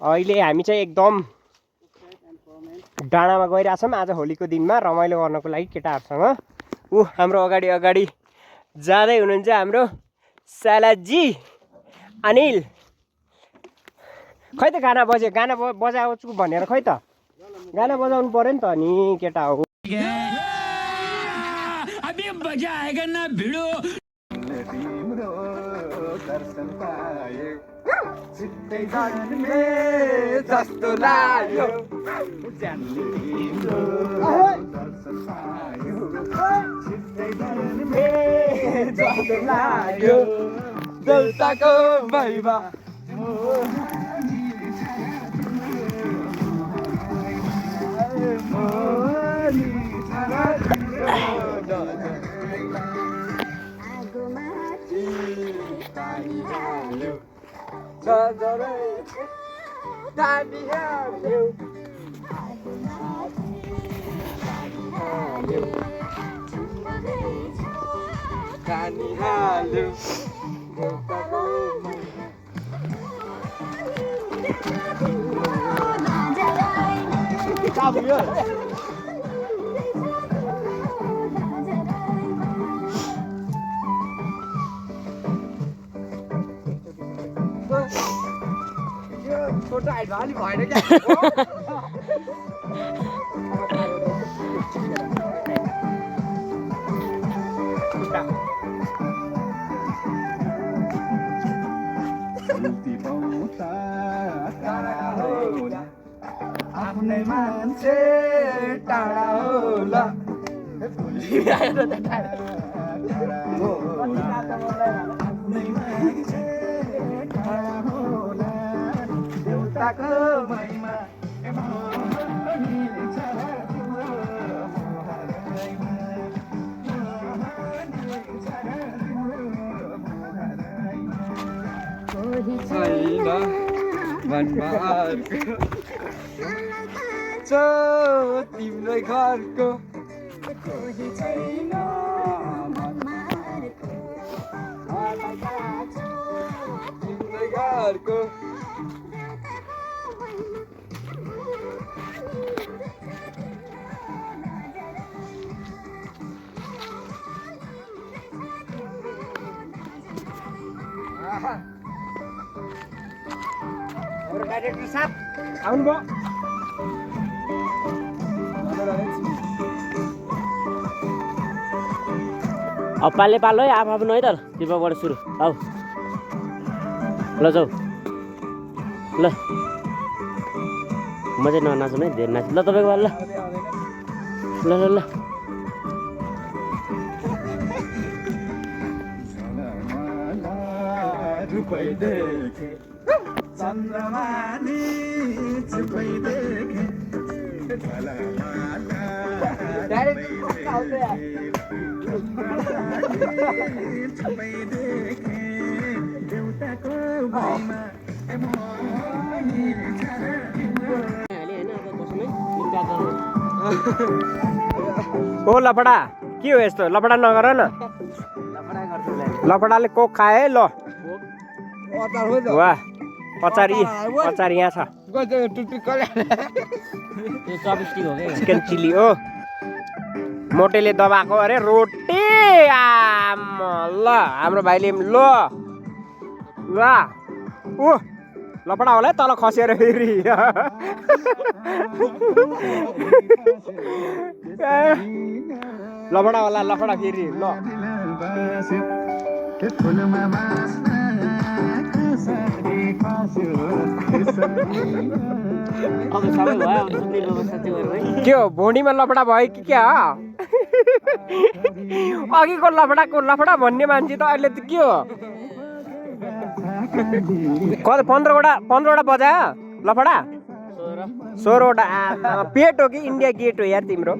अहिले हामी चाहिँ एकदम डाँडामा गइरहेछौँ आज होलीको दिनमा रमाइलो गर्नको लागि केटाहरूसँग। हाम्रो अगाडि अगाडि जाँदै हुनुहुन्छ हाम्रो सालाजी अनिल। खै त गाना बज्यो, गाना बजाउँछु भनेर खै त गाना बजाउनु पर्यो नि त नि केटा हो। अभी मजा आएगा ना भिडो। जस्तो लाग्यो जस्तो लाग्यो देउताको महिमा। छोटो हाइट अलि भएन क्या। आफ्नै मान्छे टाढा होला। देउताको महिमा तिम्रै घरको तिम्रै घरको डाइरेक्टर साहब आउनुभयो। अब पाल्ने पालो है, आफ आफ्नो है त दिपकबाट सुरु। आऊ ल जाऊ ल, म चाहिँ ननाचौँ है, धेरै नाच ल तपाईँको पालो ल ल ल ल। चन्द्रमानी चुपै देखे ओ लफडा के हो यस्तो? लफडा नगर न, लफडाले कोक खाए है। ल वाह, अचार यहाँ छ। चिकन चिल्ली हो, मोटेले दबाएको अरे रोटी। आम ल हाम्रो भाइले ल वाह लफडा होला है तल खसेर फेरि। लफडा होला लफडा फेरि ल। के हो भोनीमा लफडा भयो कि क्या? अघिको लफडाको लफडा भन्ने मान्छे त अहिले त के हो? 15वटा बजायो लफडा? 16वटा। पेट हो कि इन्डिया गेट हो यार तिम्रो?